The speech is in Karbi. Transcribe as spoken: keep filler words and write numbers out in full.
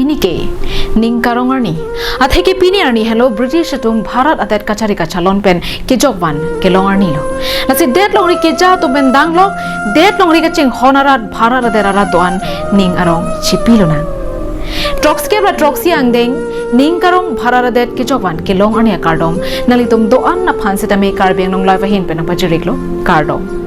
Nike, ning karong arni. Atheke pini arni henlo British atum Bharat adet kachari kachalon pen kejokvan kelong arni lo. Lasi det longri keja atum pen danglo, det longri kachinghon arat Bharat adet arat do-an ning arong chipi lonang. Throksi kep ra throksi angdeng, ning karong Bharat adet kejokvan kelong arni akardom, nanglitum do-an aphan sitame Karbi Anglong Live ahin pen nangpachiriklo, kardom.